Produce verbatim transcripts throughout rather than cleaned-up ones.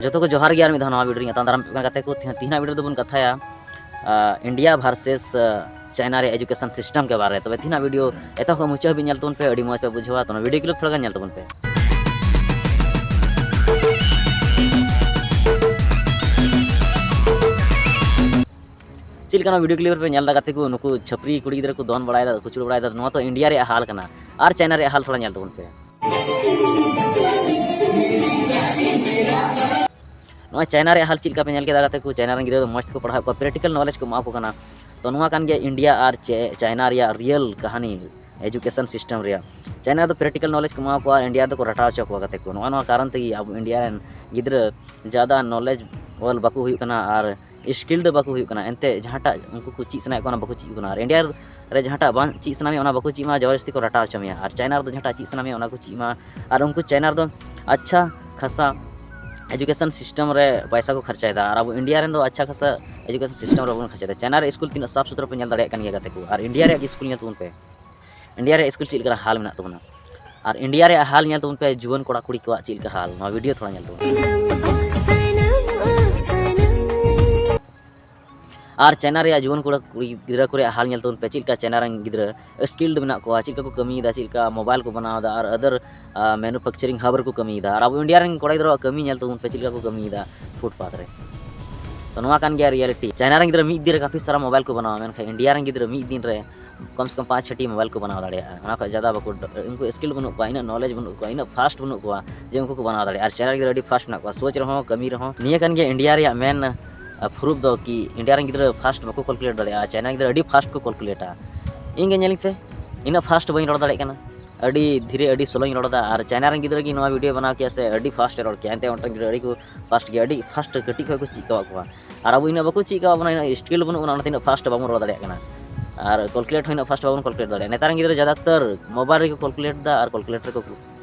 ᱡᱚᱛᱚ ᱠᱚ ᱡᱚᱦᱟᱨ ᱜᱮ, ᱟᱨ ᱢᱤᱫ ᱫᱷᱟᱣ ᱱᱟᱣᱟ ᱵᱷᱤᱰᱤᱭᱳ ᱨᱮ ᱧᱟᱯᱟᱢ ᱫᱟᱨᱟᱢ ᱦᱩᱭᱩᱜ ᱠᱟᱱᱟ ᱜᱟᱛᱮ ᱠᱚ᱾ ᱛᱮᱦᱮᱧ, ᱛᱮᱦᱮᱧᱟᱜ ᱵᱷᱤᱰᱤᱭᱳ ᱨᱮᱫᱚ ᱵᱚᱱ ᱠᱟᱛᱷᱟᱭᱟ ᱤᱱᱰᱤᱭᱟ ᱵᱷᱟᱨᱥᱮᱥ ᱪᱟᱭᱱᱟ ᱨᱮᱭᱟᱜ ᱮᱡᱩᱠᱮᱥᱚᱱ ᱥᱤᱥᱴᱮᱢ ᱠᱮ ᱵᱟᱨᱮ᱾ ᱛᱚᱵᱮ ᱛᱮᱦᱮᱧᱟᱜ ᱵᱷᱤᱰᱤᱭᱳ ᱮᱛᱚᱦᱚᱵ ᱠᱷᱚᱱ ᱢᱩᱪᱟᱹᱫ ᱦᱟᱹᱵᱤᱡ ᱧᱮᱞ ᱛᱟᱵᱚᱱ ᱯᱮ, ᱟᱹᱰᱤ ᱢᱚᱡᱽ ᱯᱮ ᱵᱩᱡᱷᱟᱹᱣᱟ᱾ ᱛᱚ, ᱱᱚᱣᱟ ᱵᱷᱤᱰᱤᱭᱳ ᱠᱞᱤᱯ ᱛᱷᱚᱲᱟ ᱜᱟᱱ ᱧᱮᱞ ᱛᱟᱵᱚᱱ ᱯᱮ᱾ ᱪᱮᱫ ᱞᱮᱠᱟ ᱱᱚᱣᱟ ᱵᱷᱤᱰᱤᱭᱳ ᱠᱞᱤᱯ ᱨᱮᱯᱮ ᱧᱮᱞ ᱮᱫᱟ ᱜᱟᱛᱮ ᱠᱚ, ᱱᱩᱠᱩ ᱪᱷᱟᱹᱯᱨᱤ ᱠᱩᱲᱤ ᱜᱤᱫᱽᱨᱟᱹ ᱠᱚ ᱫᱚᱱ ᱵᱟᱲᱟᱭᱮᱫᱟ, ᱠᱩᱪᱩᱲ ᱵᱟᱲᱟᱭᱮᱫᱟ, ᱱᱚᱣᱟ ᱛᱚ ᱤᱱᱰᱤᱭᱟ ᱨᱮᱭᱟᱜ ᱦᱟᱞ ᱠᱟᱱᱟ᱾ ᱟᱨ ᱪᱟᱭᱱᱟ ᱨᱮᱭᱟᱜ ᱦᱟᱞ ᱛᱷᱚᱲᱟ ᱧᱮᱞ ᱛᱟᱵᱚᱱ ᱯᱮ᱾ ᱱᱚᱜᱼᱚᱭ ᱪᱟᱭᱱᱟ ᱨᱮᱭᱟᱜ ᱦᱟᱞ ᱪᱮᱫ ᱞᱮᱠᱟ ᱯᱮ ᱧᱮᱞ ᱠᱮᱫᱟ ᱜᱟᱛᱮ ᱠᱚ, ᱪᱟᱭᱱᱟ ᱨᱮᱱ ᱜᱤᱫᱽᱨᱟᱹ ᱫᱚ ᱢᱚᱡᱽ ᱛᱮᱠᱚ ᱯᱟᱲᱦᱟᱣᱮᱫ ᱠᱚᱣᱟ, ᱯᱨᱮᱠᱴᱤᱠᱟᱞ ᱱᱚᱞᱮᱡᱽ ᱠᱚ ᱮᱢᱟ ᱠᱚ ᱠᱟᱱᱟ᱾ ᱛᱚ, ᱱᱚᱣᱟ ᱠᱟᱱ ᱜᱮᱭᱟ ᱤᱱᱰᱤᱭᱟ ᱟᱨ ᱪᱮ-, ᱪᱟᱭᱱᱟ ᱨᱮᱭᱟᱜ ᱨᱤᱭᱮᱞ ᱠᱟᱹᱦᱱᱤ ᱮᱡᱩᱠᱮᱥᱚᱱ ᱥᱤᱥᱴᱮᱢ ᱨᱮᱭᱟᱜ᱾ ᱪᱟᱭᱱᱟ ᱫᱚ ᱯᱨᱮᱠᱴᱤᱠᱟᱞ ᱱᱚᱞᱮᱡᱽ ᱠᱚ ᱮᱢᱟ ᱠᱚᱣᱟ ᱟᱨ ᱤᱱᱰᱤᱭᱟ ᱫᱚᱠᱚ ᱨᱟᱴᱟᱣ ᱦᱚᱪᱚ ᱠᱚᱣᱟ ᱜᱟᱛᱮ ᱠᱚ᱾ ᱱᱚᱜᱼᱚ ᱱᱚᱣᱟ ᱠᱟᱨᱚᱱ ᱛᱮᱜᱮ ᱟᱵᱚ ᱤᱱᱰᱤᱭᱟ ᱨᱮᱱ ᱜᱤᱫᱽᱨᱟᱹ ᱡᱟᱫᱟ ᱱᱚᱞᱮᱡᱽ ᱚᱞ ᱵᱟᱠᱚ ᱦᱩᱭᱩᱜ ᱠᱟᱱᱟ ᱟᱨ ᱥᱠᱤᱞᱰ ᱵᱟᱠᱚ ᱦᱩᱭᱩᱜ ᱠᱟᱱᱟ᱾ ᱮᱱᱛᱮ ᱡᱟᱦᱟᱸᱴᱟᱜ ᱩᱱᱠᱩ ᱠᱚ ᱪᱮᱫ ᱥᱟᱱᱟᱭᱮᱫ ᱠᱚᱣᱟ, ᱚᱱᱟ ᱵᱟᱠᱚ ᱪᱮᱫ ᱠᱟᱱᱟ᱾ ᱟᱨ ᱤᱱᱰᱤᱭᱟ ᱨᱮ ᱡᱟᱦᱟᱸᱴᱟᱜ ᱵᱟᱝ ᱪᱮᱫ ᱥᱟᱱᱟ ᱢᱮᱭᱟ, ᱚᱱᱟ ᱵᱟᱠᱚ ᱪᱮᱫ ᱢᱟ, ᱡᱚᱵᱚᱨᱡᱚᱥᱛᱤ ᱠᱚ ᱨᱟᱴᱟᱣ ᱦᱚᱪᱚ ᱢᱮᱭᱟ᱾ ᱟᱨ ᱪᱟᱭᱱᱟ ᱨᱮᱫᱚ ᱡᱟᱦᱟᱸᱴᱟᱜ ᱪᱮᱫ ᱥᱟᱱᱟ ᱢᱮᱭᱟ, ᱚᱱᱟ ᱠᱚ ᱪᱮᱫ ᱢᱟ᱾ ᱟᱨ ᱩᱱᱠᱩ ᱪᱟᱭᱱᱟ ᱨᱮᱫᱚ ᱟᱪᱪᱷᱟ ᱠᱷᱟᱥᱟ ᱮᱡᱩᱠᱮᱥᱚᱱ ᱥᱤᱥᱴᱮᱢ ᱨᱮ ᱯᱚᱭᱥᱟ ᱠᱚ ᱠᱷᱚᱨᱪᱟᱭᱮᱫᱟ, ᱟᱨ ᱟᱵᱚ ᱤᱱᱰᱤᱭᱟ ᱨᱮᱱ ᱫᱚ ᱟᱪᱪᱷᱟ ᱠᱷᱟᱥᱟ ᱮᱡᱩᱠᱮᱥᱚᱱ ᱥᱤᱥᱴᱮᱢ ᱨᱮ ᱵᱟᱵᱚᱱ ᱠᱷᱚᱨᱪᱟᱭᱮᱫᱟ᱾ ᱪᱟᱭᱱᱟ ᱨᱮ ᱥᱠᱩᱞ ᱛᱤᱱᱟᱹᱜ ᱥᱟᱯᱷ ᱥᱩᱛᱨᱚ ᱯᱮ ᱧᱮᱞ ᱫᱟᱲᱮᱭᱟᱜ ᱠᱟᱱ ᱜᱮᱭᱟ ᱜᱟᱛᱮ ᱠᱚ, ᱟᱨ ᱤᱱᱰᱤᱭᱟ ᱨᱮᱭᱟᱜ ᱥᱠᱩᱞ ᱧᱮᱞ ᱛᱟᱵᱚᱱ ᱯᱮ, ᱤᱱᱰᱤᱭᱟ ᱨᱮᱭᱟᱜ ᱥᱠᱩᱞ ᱪᱮᱫ ᱞᱮᱠᱟᱱᱟᱜ ᱦᱟᱞ ᱢᱮᱱᱟᱜ ᱛᱟᱵᱚᱱᱟ᱾ ᱟᱨ ᱤᱱᱰᱤᱭᱟ ᱨᱮᱭᱟᱜ ᱦᱟᱞ ᱧᱮᱞ ᱛᱟᱵᱚᱱ ᱯᱮ, ᱡᱩᱣᱟᱹᱱ ᱠᱚᱲᱟ ᱠᱩᱲᱤ ᱠᱚᱣᱟᱜ ᱪᱮᱫ ᱞᱮᱠᱟ ᱦᱟᱞ, ᱱᱚᱣᱟ ᱵᱷᱤᱰᱤᱭᱳ ᱛᱷᱚᱲᱟ ᱧᱮᱞ ᱛᱟᱵᱚᱱ ᱯᱮ᱾ ᱟᱨ ᱪᱟᱭᱱᱟ ᱨᱮᱭᱟᱜ ᱡᱩᱣᱟᱹᱱ ᱠᱚᱲᱟ ᱠᱩᱲᱤ ᱜᱤᱫᱽᱨᱟᱹ ᱠᱚ ᱨᱮᱭᱟᱜ ᱦᱟᱞ ᱧᱮᱞ ᱛᱟᱵᱚᱱ ᱯᱮ, ᱪᱮᱫ ᱞᱮᱠᱟ ᱪᱟᱭᱱᱟ ᱨᱮᱱ ᱜᱤᱫᱽᱨᱟᱹ ᱥᱠᱤᱞᱰ ᱢᱮᱱᱟᱜ ᱠᱚᱣᱟ, ᱪᱮᱫ ᱞᱮᱠᱟ ᱠᱚ ᱠᱟᱹᱢᱤᱭᱮᱫᱟ, ᱪᱮᱫ ᱞᱮᱠᱟ ᱢᱳᱵᱟᱭᱤᱞ ᱠᱚ ᱵᱮᱱᱟᱣ ᱮᱫᱟ ᱟᱨ ᱟᱫᱟᱨ ᱢᱮᱱᱩᱯᱷᱮᱠᱪᱟᱨᱤᱝ ᱦᱟᱵ ᱨᱮᱠᱚ ᱠᱟᱹᱢᱤᱭᱮᱫᱟ᱾ ᱟᱨ ᱟᱵᱚ ᱤᱱᱰᱤᱭᱟ ᱨᱮᱱ ᱠᱚᱲᱟ ᱜᱤᱫᱽᱨᱟᱹᱣᱟᱜ ᱠᱟᱹᱢᱤ ᱧᱮᱞ ᱛᱟᱵᱚᱱ ᱯᱮ, ᱪᱮᱫ ᱞᱮᱠᱟ ᱠᱚ ᱠᱟᱹᱢᱤᱭᱮᱫᱟ ᱯᱷᱩᱴᱯᱟᱛ ᱨᱮ᱾ ᱛᱚ, ᱱᱚᱣᱟ ᱠᱟᱱ ᱜᱮᱭᱟ ᱨᱤᱭᱟᱞᱤᱴᱤ᱾ ᱪᱟᱭᱱᱟ ᱨᱮᱱ ᱜᱤᱫᱽᱨᱟᱹ ᱢᱤᱫ ᱫᱤᱱ ᱨᱮ ᱠᱟᱯᱷᱤ ᱥᱟᱨᱟ ᱢᱳᱵᱟᱭᱤᱞ ᱠᱚ ᱵᱮᱱᱟᱣᱟ, ᱢᱮᱱᱠᱷᱟᱱ ᱤᱱᱰᱤᱭᱟ ᱨᱮᱱ ᱜᱤᱫᱽᱨᱟᱹ ᱢᱤᱫ ᱫᱤᱱ ᱨᱮ ᱠᱚᱢ ᱥᱮ ᱠᱚᱢ ᱯᱟᱸᱪ ᱪᱷᱚᱴᱤ ᱢᱳᱵᱟᱭᱤᱞ ᱠᱚ ᱵᱮᱱᱟᱣ ᱫᱟᱲᱮᱭᱟᱜᱼᱟ᱾ ᱚᱱᱟ ᱠᱷᱚᱱ ᱡᱟᱫᱟ ᱵᱟᱠᱚ, ᱩᱱᱠᱩ ᱥᱠᱤᱞ ᱵᱟᱹᱱᱩᱜ ᱠᱚᱣᱟ, ᱤᱱᱟᱹᱜ ᱱᱚᱞᱮᱡᱽ ᱵᱟᱹᱱᱩᱜ ᱠᱚᱣᱟ, ᱤᱱᱟᱹᱜ ᱯᱷᱟᱥᱴ ᱵᱟᱹᱱᱩᱜ ᱠᱚᱣᱟ ᱡᱮ ᱩᱱᱠᱩ ᱠᱚ ᱵᱮᱱᱟᱣ ᱫᱟᱲᱮᱭᱟᱜᱼᱟ᱾ ᱟᱨ ᱪᱟᱭᱱᱟ ᱨᱮᱱ ᱜᱤᱫᱽᱨᱟᱹ ᱟᱹᱰᱤ ᱯᱷᱟᱥᱴ ᱢᱮᱱᱟᱜ ᱠᱚᱣᱟ, ᱥᱳᱪ ᱨᱮᱦᱚᱸ, ᱠᱟᱹᱢᱤ ᱨᱮᱦᱚᱸ᱾ ᱱᱤᱭᱟᱹ ᱠᱟᱱ ᱜᱮᱭᱟ ᱤᱱᱰᱤᱭᱟ ᱨᱮᱭᱟᱜ ᱢᱮᱱ ᱯᱨᱩᱯᱷ ᱫᱚ, ᱠᱤ ᱤᱱᱰᱤᱭᱟ ᱨᱮᱱ ᱜᱤᱫᱽᱨᱟᱹ ᱯᱷᱟᱥᱴ ᱵᱟᱠᱚ ᱠᱮᱞᱠᱩᱞᱮᱴ ᱫᱟᱲᱮᱭᱟᱜᱼᱟ, ᱪᱟᱭᱱᱟ ᱨᱮᱱ ᱜᱤᱫᱽᱨᱟᱹ ᱟᱹᱰᱤ ᱯᱷᱟᱥᱴ ᱠᱚ ᱠᱮᱞᱠᱩᱞᱮᱴᱟ᱾ ᱤᱧ ᱜᱮ ᱧᱮᱞᱤᱧ ᱯᱮ, ᱤᱱᱟᱹᱜ ᱯᱷᱟᱥᱴ ᱵᱟᱹᱧ ᱨᱚᱲ ᱫᱟᱲᱮᱭᱟᱜ ᱠᱟᱱᱟ, ᱟᱹᱰᱤ ᱫᱷᱤᱨᱮ, ᱟᱹᱰᱤ ᱥᱞᱳᱧ ᱨᱚᱲ ᱮᱫᱟ᱾ ᱟᱨ ᱪᱟᱭᱱᱟ ᱨᱮᱱ ᱜᱤᱫᱽᱨᱟᱹ ᱜᱮ ᱱᱚᱣᱟ ᱵᱷᱤᱰᱤᱭᱳ ᱵᱮᱱᱟᱣ ᱠᱮᱭᱟ ᱥᱮ, ᱟᱹᱰᱤ ᱯᱷᱟᱥᱴ ᱮ ᱨᱚᱲ ᱠᱮᱭᱟ᱾ ᱮᱱᱛᱮ ᱚᱱᱛᱮ ᱨᱮᱱ ᱜᱤᱫᱽᱨᱟᱹ ᱟᱹᱰᱤ ᱠᱚ ᱯᱷᱟᱥᱴ ᱜᱮᱭᱟ, ᱟᱹᱰᱤ ᱯᱷᱟᱥᱴ ᱠᱟᱹᱴᱤᱡ ᱠᱷᱚᱱ ᱠᱚ ᱪᱮᱫ ᱠᱟᱣᱟᱫ ᱠᱚᱣᱟ᱾ ᱟᱨ ᱟᱵᱚ ᱤᱱᱟᱹᱜ ᱵᱟᱠᱚ ᱪᱮᱫ ᱠᱟᱣᱟᱫ ᱵᱚᱱᱟ, ᱤᱱᱟᱹᱜ ᱥᱠᱤᱞ ᱵᱟᱹᱱᱩᱜ ᱵᱚᱱᱟ, ᱚᱱᱟᱛᱮ ᱤᱱᱟᱹᱜ ᱯᱷᱟᱥᱴ ᱵᱟᱵᱚᱱ ᱨᱚᱲ ᱫᱟᱲᱮᱭᱟᱜ ᱠᱟᱱᱟ᱾ ᱟᱨ ᱠᱮᱞᱠᱩᱞᱮᱴ ᱦᱚᱸ ᱤᱱᱟᱹᱜ ᱯᱷᱟᱥᱴ ᱵᱟᱵᱚᱱ ᱠᱮᱞᱠᱩᱞᱮᱴ ᱫᱟᱲᱮᱭᱟᱜᱼᱟ᱾ ᱱᱮᱛᱟᱨ ᱨᱮᱱ ᱜᱤᱫᱽᱨᱟᱹ ᱡᱟᱫᱟᱛᱟᱨ ᱢᱳᱵᱟᱭᱤᱞ ᱨᱮᱠᱚ ᱠᱮᱞᱠᱩᱞᱮᱴ ᱮᱫᱟ ᱟᱨ ᱠᱮᱞᱠᱩᱞᱮᱴ ᱨᱮᱠᱚ,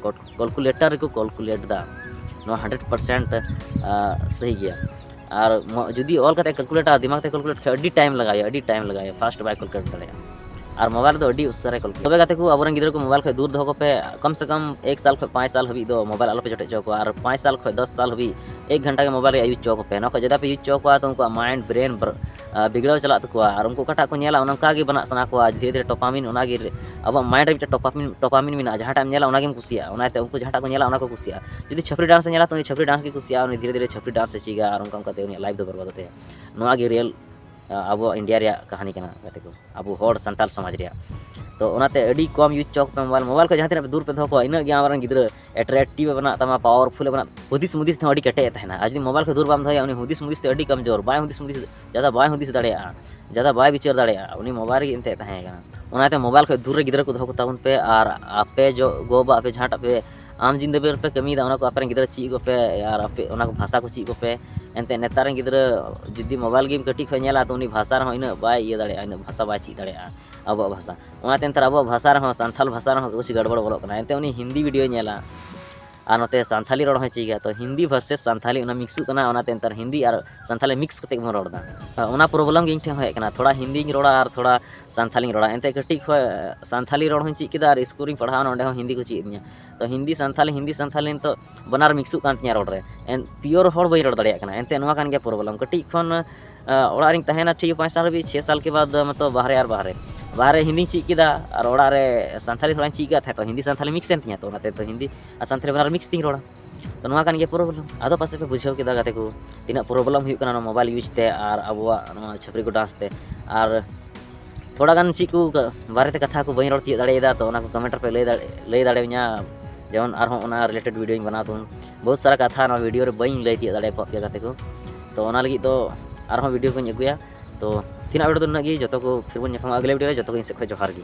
ᱠᱮᱞᱠᱩᱞᱮᱴᱟᱨ ᱨᱮᱠᱚ ᱠᱮᱞᱠᱩᱞᱮᱴ ᱮᱫᱟ᱾ ᱱᱚᱣᱟ ᱦᱟᱱᱰᱨᱮᱰ ᱯᱟᱨᱥᱮᱱᱴ ᱥᱟᱹᱦᱤ ᱜᱮᱭᱟ᱾ ᱟᱨ ᱢᱚ-, ᱡᱩᱫᱤ ᱚᱞ ᱠᱟᱛᱮ ᱠᱮᱞᱠᱩᱞᱮᱴᱟ, ᱫᱤᱢᱟᱜᱽ ᱛᱮ ᱠᱮᱞᱠᱩᱞᱮᱴ ᱠᱷᱟᱡ ᱟᱹᱰᱤ ᱴᱟᱭᱤᱢ ᱞᱟᱜᱟᱣᱟ, ᱟᱹᱰᱤ ᱴᱟᱭᱤᱢ ᱞᱟᱜᱟᱣᱟ, ᱯᱷᱟᱥᱴ ᱵᱟᱭ ᱠᱮᱞᱠᱩᱞᱮᱴ ᱫᱟᱲᱮᱭᱟᱜᱼᱟ᱾ ᱟᱨ ᱢᱳᱵᱟᱭᱤᱞ ᱨᱮᱫᱚ ᱟᱹᱰᱤ ᱩᱥᱟᱹᱨᱟᱭ ᱠᱮᱞᱠᱩᱞᱮᱴ᱾ ᱛᱚᱵᱮ ᱜᱟᱛᱮ ᱠᱚ, ᱟᱵᱚᱨᱮᱱ ᱜᱤᱫᱽᱨᱟᱹ ᱠᱚ ᱢᱳᱵᱟᱭᱤᱞ ᱠᱷᱚᱱ ᱫᱩᱨ ᱫᱚᱦᱚ ᱠᱚᱯᱮ, ᱠᱚᱢ ᱥᱮ ᱠᱚᱢ ᱮᱠ ᱥᱟᱞ ᱠᱷᱚᱱ ᱯᱟᱸᱪ ᱥᱟᱞ ᱦᱟᱹᱵᱤᱡ ᱫᱚ ᱢᱳᱵᱟᱭᱤᱞ ᱟᱞᱚᱯᱮ ᱡᱚᱴᱮᱫ ᱦᱚᱪᱚ ᱟᱠᱚᱣᱟ᱾ ᱟᱨ ᱯᱟᱸᱪ ᱥᱟᱞ ᱠᱷᱚᱱ ᱫᱚᱥ ᱥᱟᱞ ᱦᱟᱹᱵᱤᱡ ᱮᱠ ᱜᱷᱚᱱᱴᱟ ᱜᱮ ᱢᱳᱵᱟᱭᱤᱞ ᱨᱮᱭᱟᱜ ᱤᱭᱩᱡᱽ ᱦᱚᱪᱚ ᱠᱚᱯᱮ᱾ ᱱᱚᱣᱟ ᱠᱷᱚᱱ ᱡᱟᱫᱟ ᱯᱮ ᱤᱭᱩᱡᱽ ᱦᱚᱪᱚ ᱠᱚᱣᱟ ᱛᱚ ᱩᱱᱠᱩᱣᱟᱜ ᱢᱟᱭᱤᱱᱰ ᱵᱨᱮᱱ ᱵᱤᱜᱽᱲᱟᱹᱣ ᱪᱟᱞᱟᱜ ᱛᱟᱠᱚᱣᱟ, ᱟᱨ ᱩᱱᱠᱩ ᱚᱠᱟᱴᱟᱜ ᱠᱚ ᱧᱮᱞᱟ ᱚᱱᱟ ᱚᱱᱠᱟ ᱜᱮ ᱵᱮᱱᱟᱜ ᱥᱟᱱᱟ ᱠᱚᱣᱟ᱾ ᱫᱷᱤᱨᱮ ᱫᱷᱤᱨᱮ ᱰᱳᱯᱟᱢᱤᱱ, ᱚᱱᱟ ᱜᱮ ᱟᱵᱚᱣᱟᱜ ᱢᱟᱭᱤᱱᱰ ᱨᱮ ᱢᱤᱫᱴᱮᱱ ᱰᱳᱯᱟᱢᱤᱱ, ᱰᱳᱯᱟᱢᱤᱱ ᱢᱮᱱᱟᱜᱼᱟ, ᱡᱟᱦᱟᱸᱴᱟᱜ ᱮᱢ ᱧᱮᱞᱟ ᱚᱱᱟ ᱜᱮᱢ ᱠᱩᱥᱤᱭᱟᱜᱼᱟ᱾ ᱚᱱᱟᱛᱮ ᱩᱱᱠᱩ ᱡᱟᱦᱟᱸᱴᱟᱜ ᱠᱚ ᱧᱮᱞᱟ ᱚᱱᱟ ᱠᱚ ᱠᱩᱥᱤᱭᱟᱜᱼᱟ᱾ ᱡᱩᱫᱤ ᱪᱷᱟᱹᱯᱨᱤ ᱰᱟᱱᱥ ᱮ ᱧᱮᱞᱟ ᱛᱚ ᱩᱱᱤ ᱪᱷᱟᱹᱯᱨᱤ ᱰᱟᱱᱥ ᱜᱮ ᱠᱩᱥᱤᱭᱟᱜᱼᱟ, ᱩᱱᱤ ᱫᱷᱤᱨᱮ ᱫᱷᱤᱨᱮ ᱪᱷᱟᱹᱯᱨᱤ ᱰᱟᱱᱥ ᱮ ᱪᱮᱫᱟ, ᱟᱨ ᱚᱱᱠᱟ ᱚᱱᱠᱟᱛᱮ ᱩᱱᱤᱭᱟᱜ ᱞᱟᱭᱤᱯᱷ ᱫᱚ ᱵᱚᱨᱵᱟᱫᱚᱜ ᱛᱟᱭᱟ᱾ ᱱᱚᱣᱟ ᱜᱮ ᱨᱤᱭᱮᱞ ᱟᱵᱚ ᱤᱱᱰᱤᱭᱟ ᱨᱮᱭᱟᱜ ᱠᱟᱹᱦᱱᱤ ᱠᱟᱱᱟ ᱜᱟᱛᱮ ᱠᱚ, ᱟᱵᱚ ᱦᱚᱲ ᱥᱟᱱᱛᱟᱲ ᱥᱚᱢᱟᱡᱽ ᱨᱮᱭᱟᱜ᱾ ᱛᱚ ᱚᱱᱟᱛᱮ ᱟᱹᱰᱤ ᱠᱚᱢ ᱤᱭᱩᱡᱽ ᱦᱚᱪᱚ ᱠᱚᱯᱮ ᱢᱳᱵᱟᱭᱤᱞ᱾ ᱢᱳᱵᱟᱭᱤᱞ ᱠᱷᱚᱱ ᱡᱟᱦᱟᱸ ᱛᱤᱱᱟᱹᱜ ᱯᱮ ᱫᱩᱨ ᱯᱮ ᱫᱚᱦᱚ ᱠᱚᱣᱟ, ᱤᱱᱟᱹᱜ ᱜᱮ ᱟᱢᱨᱮᱱ ᱜᱤᱫᱽᱨᱟᱹ ᱮᱴᱨᱮᱠᱴᱤᱵᱷ ᱮ ᱵᱮᱱᱟᱜ ᱛᱟᱢᱟ, ᱯᱟᱣᱟᱨᱯᱷᱩᱞ ᱮ ᱵᱮᱱᱟᱜ, ᱦᱩᱫᱤᱥ ᱢᱩᱫᱤᱥ ᱛᱮᱦᱚᱸ ᱟᱹᱰᱤ ᱠᱮᱴᱮᱡ ᱮ ᱛᱟᱦᱮᱱᱟ᱾ ᱟᱨ ᱡᱩᱫᱤ ᱢᱳᱵᱟᱭᱤᱞ ᱠᱷᱚᱱ ᱫᱩᱨ ᱵᱟᱢ ᱫᱚᱦᱚᱭᱟ, ᱩᱱᱤ ᱦᱩᱫᱤᱥ ᱢᱩᱫᱤᱥ ᱛᱮ ᱟᱹᱰᱤ ᱠᱚᱢᱡᱳᱨ, ᱵᱟᱭ ᱦᱩᱫᱤᱥ ᱢᱩᱫᱤᱥ, ᱡᱟᱫᱟ ᱵᱟᱭ ᱦᱩᱫᱤᱥ ᱫᱟᱲᱮᱭᱟᱜᱼᱟ, ᱡᱟᱫᱟ ᱵᱟᱭ ᱵᱤᱪᱟᱹᱨ ᱫᱟᱲᱮᱭᱟᱜᱼᱟ, ᱩᱱᱤ ᱢᱳᱵᱟᱭᱤᱞ ᱨᱮᱜᱮ ᱮᱱᱛᱮ ᱛᱟᱦᱮᱸ ᱠᱟᱱᱟ᱾ ᱚᱱᱟᱛᱮ ᱢᱳᱵᱟᱭᱤᱞ ᱠᱷᱚᱱ ᱫᱩᱨ ᱨᱮ ᱜᱤᱫᱽᱨᱟᱹ ᱠᱚ ᱫᱚᱦᱚ ᱠᱚᱛᱟ ᱵᱚᱱ ᱯᱮ᱾ ᱟᱨ ᱟᱯᱮ ᱡᱚ ᱜᱚ ᱵᱟᱵᱟ ᱟᱯᱮ ᱡᱟᱦᱟᱸᱴᱟᱜ ᱯᱮ ᱟᱢ ᱡᱤᱱᱫᱮᱜᱤ ᱨᱮᱯᱮ ᱠᱟᱹᱢᱤᱭᱮᱫᱟ, ᱚᱱᱟ ᱠᱚ ᱟᱯᱮ ᱨᱮᱱ ᱜᱤᱫᱽᱨᱟᱹ ᱪᱮᱫ ᱠᱚᱯᱮ, ᱟᱨ ᱟᱯᱮ ᱚᱱᱟ ᱠᱚ ᱵᱷᱟᱥᱟ ᱠᱚ ᱪᱮᱫ ᱠᱚᱯᱮ᱾ ᱮᱱᱛᱮ ᱱᱮᱛᱟᱨ ᱨᱮᱱ ᱜᱤᱫᱽᱨᱟᱹ ᱡᱩᱫᱤ ᱢᱳᱵᱟᱭᱤᱞ ᱜᱮᱢ ᱠᱟᱹᱴᱤᱡ ᱠᱷᱚᱱ ᱧᱮᱞᱟ, ᱛᱚ ᱩᱱᱤ ᱵᱷᱟᱥᱟ ᱨᱮᱦᱚᱸ ᱤᱱᱟᱹᱜ ᱵᱟᱭ ᱤᱭᱟᱹ ᱫᱟᱲᱮᱭᱟᱜᱼᱟ, ᱤᱱᱟᱹᱜ ᱵᱷᱟᱥᱟ ᱵᱟᱭ ᱪᱮᱫ ᱫᱟᱲᱮᱭᱟᱜᱼᱟ ᱟᱵᱚᱣᱟᱜ ᱵᱷᱟᱥᱟ᱾ ᱚᱱᱟᱛᱮ ᱱᱮᱛᱟᱨ ᱟᱵᱚᱣᱟᱜ ᱵᱷᱟᱥᱟ ᱨᱮᱦᱚᱸ, ᱥᱟᱱᱛᱟᱞ ᱵᱷᱟᱥᱟ ᱨᱮᱦᱚᱸ ᱠᱩᱪ ᱜᱟᱲᱵᱚᱲ ᱵᱚᱞᱚᱜ ᱠᱟᱱᱟ᱾ ᱮᱱᱛᱮ ᱩᱱᱤ ᱦᱤᱱᱫᱤ ᱵᱷᱤᱰᱤᱭᱳᱭ ᱧᱮᱞᱟ ᱟᱨ ᱱᱚᱛᱮ ᱥᱟᱱᱛᱷᱟᱞᱤ ᱨᱚᱲ ᱦᱚᱸᱭ ᱪᱮᱫᱟ, ᱛᱚ ᱦᱤᱱᱫᱤ ᱵᱷᱟᱨᱥᱮᱥ ᱥᱟᱱᱛᱷᱟᱞᱤ ᱚᱱᱟ ᱢᱤᱠᱥᱚᱜ ᱠᱟᱱᱟ᱾ ᱚᱱᱟᱛᱮ ᱱᱮᱛᱟᱨ ᱦᱤᱱᱫᱤ ᱟᱨ ᱥᱟᱱᱛᱷᱟᱞᱤ ᱢᱤᱠᱥ ᱠᱟᱛᱮ ᱜᱮᱵᱚᱱ ᱨᱚᱲ ᱮᱫᱟ᱾ ᱚᱱᱟ ᱯᱨᱚᱵᱞᱮᱢ ᱜᱮ ᱤᱧ ᱴᱷᱮᱱ ᱦᱚᱸ ᱦᱮᱡ ᱠᱟᱱᱟ᱾ ᱛᱷᱚᱲᱟ ᱦᱤᱱᱫᱤᱧ ᱨᱚᱲᱟ ᱟᱨ ᱛᱷᱚᱲᱟ ᱥᱟᱱᱛᱷᱟᱞᱤᱧ ᱨᱚᱲᱟ᱾ ᱮᱱᱛᱮ ᱠᱟᱹᱴᱤᱡ ᱠᱷᱚᱱ ᱥᱟᱱᱛᱷᱟᱞᱤ ᱨᱚᱲ ᱦᱚᱸᱧ ᱪᱮᱫ ᱠᱮᱫᱟ ᱟᱨ ᱥᱠᱩᱞ ᱨᱤᱧ ᱯᱟᱲᱦᱟᱣᱱᱟ, ᱚᱸᱰᱮ ᱦᱚᱸ ᱦᱤᱱᱫᱤ ᱠᱚ ᱪᱮᱫ ᱟᱹᱫᱤᱧᱟ᱾ ᱛᱚ ᱦᱤᱱᱫᱤ ᱥᱟᱱᱛᱷᱟᱞᱤ, ᱦᱤᱱᱫᱤ ᱥᱟᱱᱛᱷᱟᱞᱤ ᱱᱤᱛᱚᱜ ᱵᱟᱱᱟᱨ ᱢᱤᱠᱥᱚᱜ ᱠᱟᱱ ᱛᱤᱧᱟ ᱨᱚᱲ ᱨᱮ᱾ ᱮᱱ ᱯᱤᱭᱳᱨ ᱦᱚᱲ ᱵᱟᱹᱧ ᱨᱚᱲ ᱫᱟᱲᱮᱭᱟᱜ ᱠᱟᱱᱟ᱾ ᱮᱱᱛᱮ ᱱᱚᱣᱟ ᱠᱟᱱ ᱜᱮᱭᱟ ᱯᱨᱚᱵᱞᱮᱢ᱾ ᱠᱟᱹᱴᱤᱡ ᱠᱷᱚᱱ ᱟᱸ, ᱚᱲᱟᱜ ᱨᱤᱧ ᱛᱟᱦᱮᱱᱟ ᱴᱷᱤᱠ ᱯᱟᱸᱪ ᱥᱟᱞ ᱦᱟᱹᱵᱤᱡ, ᱪᱷᱮ ᱥᱟᱞ ᱠᱮ ᱵᱟᱫ ᱢᱚᱛᱞᱚᱵ ᱵᱟᱦᱨᱮ ᱟᱨ ᱵᱟᱦᱨᱮ, ᱵᱟᱦᱨᱮ ᱦᱤᱱᱫᱤᱧ ᱪᱮᱫ ᱠᱮᱫᱟ ᱟᱨ ᱚᱲᱟᱜ ᱨᱮ ᱥᱟᱱᱛᱷᱟᱞᱤ ᱛᱷᱚᱲᱟᱧ ᱪᱮᱫ ᱠᱟᱫ ᱛᱟᱦᱮᱸᱫ, ᱛᱚ ᱦᱤᱱᱫᱤ ᱥᱟᱱᱛᱷᱟᱞᱤ ᱢᱤᱠᱥ ᱮᱱ ᱛᱤᱧᱟ, ᱛᱚ ᱚᱱᱟᱛᱮ ᱛᱚ ᱦᱤᱱᱫᱤ ᱟᱨ ᱥᱟᱱᱛᱷᱟᱞᱤ ᱵᱟᱱᱟᱨ ᱢᱤᱠᱥ ᱛᱤᱧ ᱨᱚᱲᱟ᱾ ᱛᱚ ᱱᱚᱣᱟ ᱠᱟᱱ ᱜᱮᱭᱟ ᱯᱨᱚᱵᱞᱮᱢ᱾ ᱟᱫᱚ ᱯᱟᱥᱮᱡ ᱯᱮ ᱵᱩᱡᱷᱟᱹᱣ ᱠᱮᱫᱟ ᱜᱟᱛᱮ ᱠᱚ, ᱛᱤᱱᱟᱹᱜ ᱯᱨᱚᱵᱞᱮᱢ ᱦᱩᱭᱩᱜ ᱠᱟᱱᱟ ᱱᱚᱣᱟ ᱢᱳᱵᱟᱭᱤᱞ ᱤᱭᱩᱡᱽ ᱛᱮ ᱟᱨ ᱟᱵᱚᱣᱟᱜ ᱱᱚᱣᱟ ᱪᱷᱟᱹᱯᱨᱤ ᱠᱚ ᱰᱟᱱᱥ ᱛᱮ᱾ ᱟᱨ ᱛᱷᱚᱲᱟ ᱜᱟᱱ ᱪᱮᱫ ᱠᱚ ᱵᱟᱨᱮᱛᱮ ᱠᱟᱛᱷᱟ ᱠᱚ ᱵᱟᱹᱧ ᱨᱚᱲ ᱛᱤᱭᱳᱜ ᱫᱟᱲᱮᱭᱟᱫᱟ, ᱛᱚ ᱚᱱᱟ ᱠᱚ ᱠᱚᱢᱮᱱᱴ ᱨᱮᱯᱮ ᱞᱟᱹᱭ ᱫᱟᱲᱮ, ᱞᱟᱹᱭ ᱫᱟᱲᱮᱭᱟᱹᱧᱟ, ᱡᱮᱢᱚᱱ ᱟᱨᱦᱚᱸ ᱚᱱᱟ ᱨᱤᱞᱮᱴᱮᱰ ᱵᱷᱤᱰᱤᱭᱳᱧ ᱵᱮᱱᱟᱣ ᱛᱟᱵᱚᱱ᱾ ᱵᱚᱦᱩᱛ ᱥᱟᱨᱟ ᱠᱟᱛᱷᱟ ᱱᱚᱣᱟ ᱵᱷᱤᱰᱤᱭᱳ ᱨᱮ ᱵᱟᱹᱧ ᱞᱟᱹᱭ ᱛᱤᱭᱳᱜ ᱫᱟᱲᱮ ᱟᱠᱟᱫ ᱯᱮᱭᱟ ᱜᱟᱛᱮ ᱠᱚ, ᱛᱚ ᱚᱱᱟ ᱞᱟᱹᱜᱤᱫ ᱫᱚ ᱟᱨᱦᱚᱸ ᱵᱷᱤᱰᱤᱭᱳ ᱠᱚᱧ ᱟᱹᱜᱩᱭᱟ᱾ ᱛᱚ ᱛᱤᱱᱟᱹᱜ ᱵᱷᱤᱰᱤᱭᱳ ᱫᱚ ᱩᱱᱟᱹᱜ ᱜᱮ, ᱡᱚᱛᱚ ᱠᱚ ᱯᱷᱤᱨ ᱵᱚᱱ ᱧᱟᱯᱟᱢᱟ ᱟᱜᱽᱞᱮ ᱵᱷᱤᱰᱤᱭᱳ ᱨᱮ᱾ ᱡᱚᱛᱚ ᱠᱚ ᱤᱧ ᱥᱮᱫ ᱠᱷᱚᱱ ᱡᱚᱦᱟᱨ ᱜᱮ᱾